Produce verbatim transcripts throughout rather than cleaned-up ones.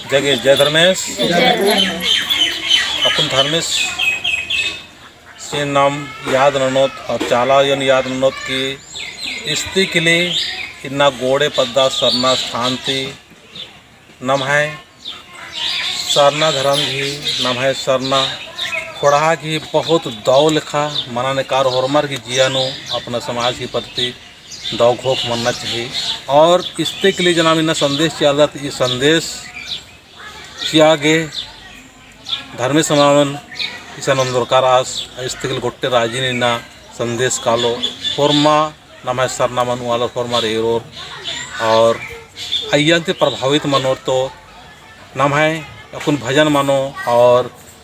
जय, जय धर्मेस। अक्कुन धर्मेसिन नाम याद ननोत और चाला अयन याद ननोत कि इस्तिकली इन्ना गोड़े पद्दा सरना स्थान ती नम्है सरना धरम गही, नम्है सरना खोड़हा गही बहुत दव लेखा मना नेका होरमर गही जिया नू अपना समाज गही प्रति दव घोख मन्ना चाही। और इस्तिकली जनाम इन्ना संदेश चिआ लगदत, ई संदेश चिआ गे धर्मेस मामन इसन ओन्दरकार आस, इस्तिकली गोट्टे राजी नू इन्ना संदेश कालो, होरमा नम्है सरना मनो आलर होरमर एरोर और अइय्यन ती प्रभावित मनोर तो नम्है अक्कुन भजन मनो और,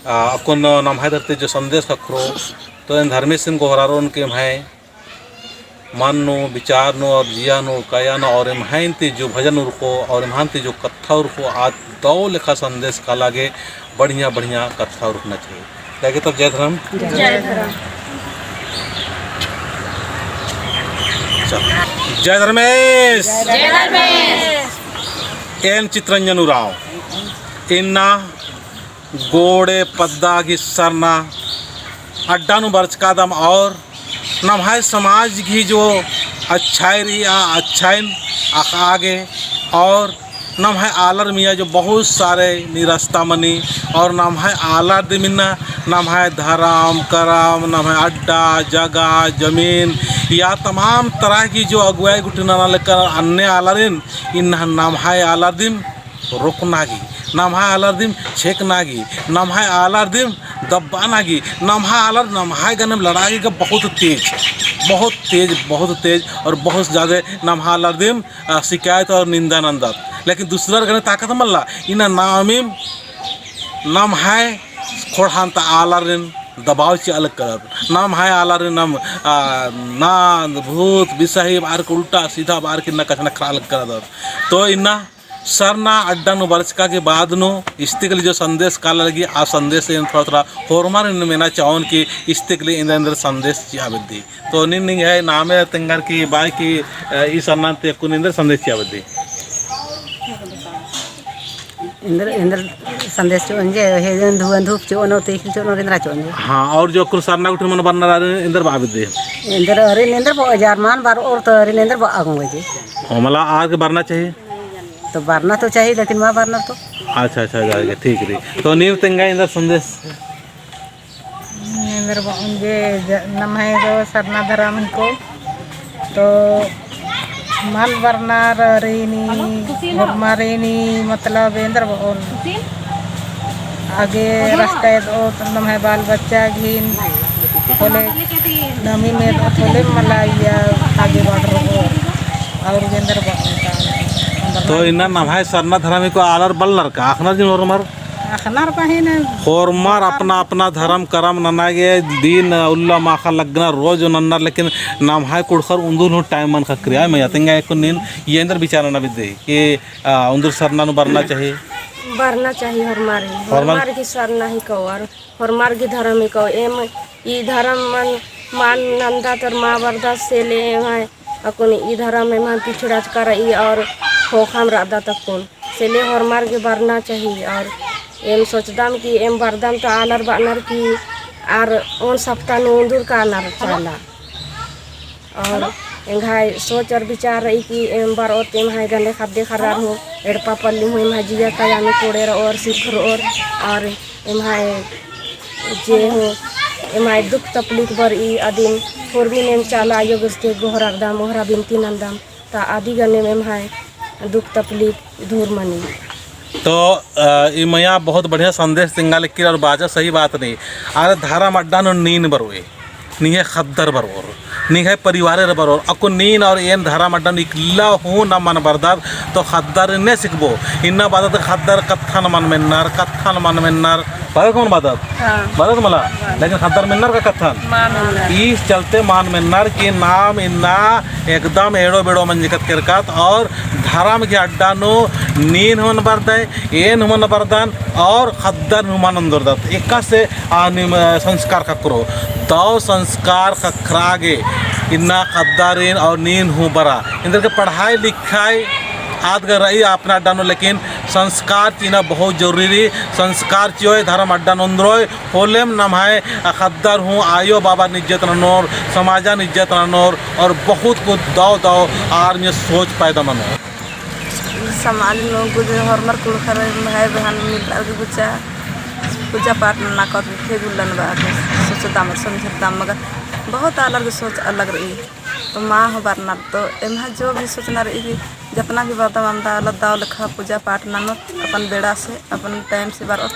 आ, अक्कुन नम्है धरती जो संदेश ख़क्खरो तो एन धर्मेसिन गोहरारोन के एम्है मन नू, विचार नू और जिया नू, काया नू और एम्है ती जो भजन उरखो और एम्है ती जो कत्था उरखो आद दव लेखा संदेश काला गे बढ़िया बढ़िया कत्था उरखना चाही। जाके तब जय धर्म। जय धर्म। चल। जय धर्मेस। जय धर्मेस। एन चित्रंजन उराँव। इन्ना गोड़े पद्दा गही सरना अड्डा नू बरचकादम और नम्है समाज गही जो अच्छाई रई आ अच्छाइन अख़आ गे और नम्है आलर मइय्याँ जो बहुत सारे निरस्ता मनी और नम्है आलर दिम इन्ना नम्है धरम करम, नम्है अड्डा, जगह, जमीन या तमाम तरह की जो अगुवाई गुट्ठी नना लेकर अन्ने आलरिन इन्ना नम्है आलर दिम रोकना गी, नम्है आलर दिम छेकना गी, नम्है आलर दिम दब्बाना गी, नम्है आलर नम्है गनेम लड़ाई गा बहुत तेज, बहुत तेज, बहुत तेज और बहुत ज्यादा नम्है आलर दिम आ, शिकायत और निंदा नन्दत, लेकिन दूसरार गने ताकत मल्ला। इन्ना नामिम नम्है खोड़हान ता आलारिन दबाव चिआ लगदत। नम्है आलारिन नाम, आ, नांद, भूत, बिसाही बअर के उल्टा सीधा बअर के इन्ना कछनखरआ लगदत। तो इन्ना सरना अड्डा नू बरचका के बाद नू इस्तिकली जो संदेश काला लगी, आ संदेश एन थोड़ा थोड़ा होरमारिन मेना चाहोन कि इस्तिकली एन्देर एन्देर संदेश चिआ बेद्दी। तो नीन निंग्है नामे तेंगर की बाय की, अ, ई सरना ती अक्कुन एन्देर संदेश चिआ बेद्दी। एन्देर, एन्देर संदेश चिओन जे, हे जन धुवन धूप चिओन, तेखिल चिओन, एन्देर चिओन जे। हाँ, और जो अक्कुन सरना गुट्ठिन मल बरनर आरिन एन्देर बआ बेद्दी। एन्देर आरिन एन्देर बआ, जार मल बरओर तो आरिन एन्देर बआ गुंगे जे। ओ, मला आर के बरना चाहिए? तो बरना तो चाहिए, लेकिन मल बरनर तो। अच्छा, अच्छा, जाएगा, ठीक रई। तो नीन तेंगा एन्देर संदेश। एन्देर बओन जे ज-, नम्है जो सरना धरम हिको, तो मल बरनर रई नी, होरमर रई नी, मतलब एन्देर बओन। आगे रस्ता एदओत, नम्है बाल बच्चा गहिन, होले नमी में होले मला इया आगे बढ़रओ, और एन्देर बओन। तो इन्ना नम्है सरना धरम हिको आलर बल्लर का, अख़नर जिन होरमर? अख़नर बहिन। होरमर अपना अपना धरम करम नना गे दिन उल्ला माख़ा लगनर रोज नन्नर, लेकिन नम्है कुँड़ुख़र उन्दुल हूँ time मल ख़क्खरई। आय मइया तेंगा अक्कुन नीन एन्देर विचार नना बेद्दी कि, आ, उन्दुल सरना नू बरना चाहिए? बरना चाहिए होरमर ही। होरमर? होरमर गही सरना हिको और होरमर गही धरम हिको। एम ई धरम मल, मल नन्दत और मल बरदत से ले एम्है अक्कुन ई धरम एम्है पिछड़ाचका रई और ख़ोख़ाम रअदत अक्कुन। से ले होरमर गे बरना चाहिए और एम सोचदम कि एम बरदम तो आलर बअनर कि आर ओन सप्ताह नू उन्दुल कानर चाला। और एंग्है सोच और विचार रई कि एम बरओत एम्है गने ख़द्द ख़र्रार हूँ, एड़पा पल्ली हूँ, एम्है जिया काया नू कोड़े रओर, सिरखरओर और एम्है जे हूँ, एम्है दुख तकलीफ बरई अदिन होरमिन एम चाला आयो गुस्ते गोहरारदम, ओहरा बिनती नन्दम। ता अदी गने में एम्है दुख तकलीफ दूर मनी। तो, अ, ई मइया बहुत बढ़िया संदेश तेंगा लगी और बाचा सही बात नी। अरे धरम अड्डा नू नीन बरओय, निंग्है ख़द्दर बरओर, निंग्है परिवारेर बरओर, अक्कुन नीन और एन धरम अड्डा नू इकला हूँ ना मल बरदत, तो ख़द्दर ने सिखबओ। इन्ना बअदत ख़द्दर कत्थन मल मेन्नर, कत्थन मल मेन्नर, बअदत मल बअदत? हाँ। बअदत मला? बअदत। लेकिन ख़द्दर मेन्नर का कत्थन? मल मेन्नर। ई चलते मल मेन्नर कि नाम इन्ना एकदम एड़ो बेड़ो मंजकत केरकत और धरम गही अड्डा नू नीन हूँ मल बरदय, एन हूँ मल बरदन और ख़द्दर हूँ मल ओन्दरदत। एकासे आ निम संस्कार ख़क्खरो। दव संस्कार ख़क्खरा गे इन्ना ख़द्दारिन और नीन हूँ बरा। एन्देरगे पढ़ाई लिखाई आद गा रई अपना अड्डा नू, लेकिन संस्कार चिअना बहुत जरूरी रई। संस्कार चिओय, धर्म अड्डा नू ओन्द्रोय, होलेम नम्है ख़द्दर हूँ आयो बाबारिन इज्जत ननोर, समाजन इज्जत ननोर और बहुत कुछ दव दव आर में सोच पैदा मनो। समाज नू गुजर होरमर कुँड़ुख़र भाई बहन मिलर के गुचा पूजा पाठ नना कत थे गुल्लन बा सोचदम समझदम, मगर बहुत आलर के सोच अलग रई। तो माँ हो बरनर तो एम्है जो भी सोचना रई कि जतना भी बरदम अमदा आलर दव लेखा पूजा पाठ ननोत, अपन बेड़ा से अपन टाइम से बरओत।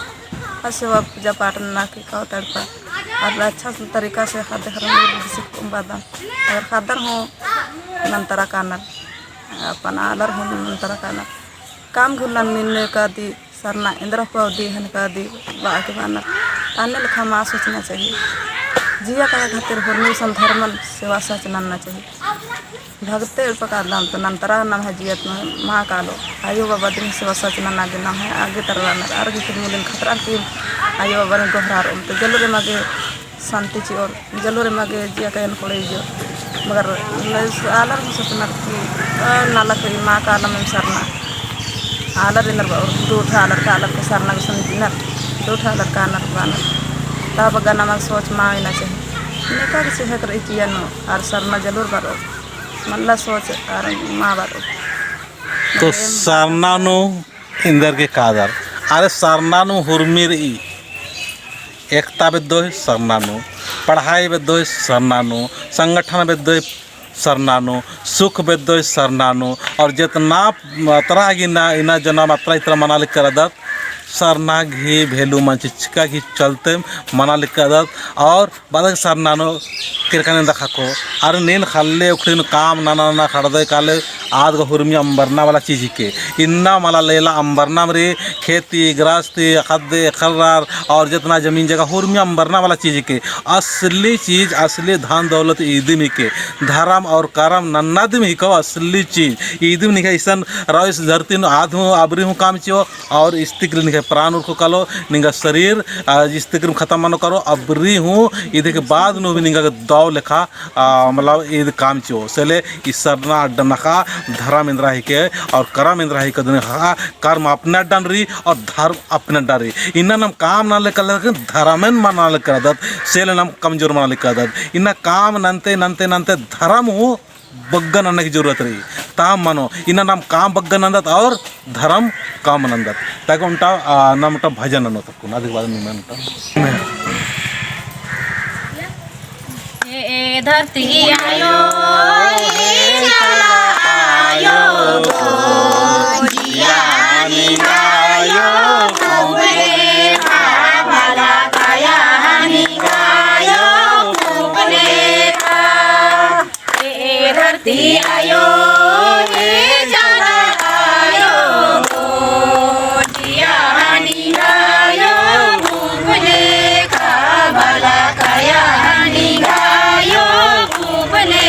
और सेवा पूजा पाठ नना के कहो तड़पा और अच्छा तरीका से ख़द्द ख़र्रन भी सिखुम बरदम। अगर ख़द्दर हूँ नन्तरा कानर, अपन आलर हूँ नन्तरा कानर, काम गुल्लन मिन्ने कादी सरना एन्दरा पौदी हन कादी बआ के बअनर। अन्ने लेखा मा सोचना चाहिए। जिया काया खातिर होरमी सन धर्मन सेवा सच नन्ना चाहिए। भगते एड़पा कादम तो नन्तरा नम्है जियत मा कालो। आयो बाबादिन सेवा सच नन्ना गे नम्है आगे तरवानर। आर गे फिर मुलिन खतरा की आयो बाबादिन गोहरार उम तो जलरे मगे शांति चिओर, जलरे मगे जिया कायन कोड़े जो। मगर आलर हूँ सोचनर कि, अ, नलख रई मा कालम एम सरना। आलर एन्देर बअर, दो ठा आलर का आलर के सरना गुसन दिनर, दो ठा आलर कानर बअनर। ता बग्गे नमा सोच मा होना चाहिए। नेका के सेहक रई चिया नू, आर सरना जलर बरओ। मल्ला सोच आर मा बरओ। तो सरना नू एन्देर गे कादर। अरे सरना नू हुरमी रई। एकता बेद्दोय सरना नू, पढ़ाई बेद्दोय सरना नू, संगठन बेद्दोय सरना नू, सुख बेद्दोय सरना नू, और जेतना अतरा गे इन्ना, इन्ना जनम अतरा इतरा मना लगी रअदत, सरना गही value मल चिच्चका गही चलते मना लगी रअदत, और बअदत सरना नू केरका नीन दखा को, अरे नीन ख़ल्ले उखड़ी नू काम नना नना खड़दय काले, आद गा हुरमी अम्बरना वाला चीज हिके। इन्ना मला लेला अम्बरना मरी खेती, गृहस्थी, ख़द्द ख़र्रर और जेतना जमीन जगह हुरमी अम्बरना वाला चीज हिके। असली चीज, असली धन दौलत ईदिम हिके। धरम और करम नन्ना दिम हिको असली चीज। ईदिम निंग्है इसन रओ इस धरती नू आद हूँ अबरी हूँ काम चिओ और इस्तिकरी निंग्है प्राण उरखो कालो, निंग्है शरीर, आ, इस्तिकरी खतम मनो कालो, अबरी हूँ ईद के बाद नू भी निंगा दव लेखा आ, मतलब, ईद काम चिओ। से ले ई सरना अड्डा नखा धरम एन्दरा हिके और करम एन्दरा हिके, दुनिया खा कर्म अपने अड्डन रई और धर्म अपने अड्डन रई। इन्ना नाम काम नना लगी रअदत, धरमेन मना लगी रअदत, से ले नाम कमजोर मना लगी रअदत। इन्ना काम नन्ते, नन्ते, नन्ते धरम हूँ बग्गे नन्ना की जरूरत रई। ता मनो, इन्ना नाम काम बग्गे नन्दत और धरम कम नन्दत। ताकि ओन्टा, आ, नाम ओन्टा भजन ननोत। कुना दिख बाद निमन तो। ए धरती आयो, ए चाला आयो, गो जिया निंगायो, कुबले खा भला काया निंगायो, कुबले खा। ए धरती आयो, ए चाला आयो, गो जिया निंगायो, कुबले खा भला काया निंगायो, कुबले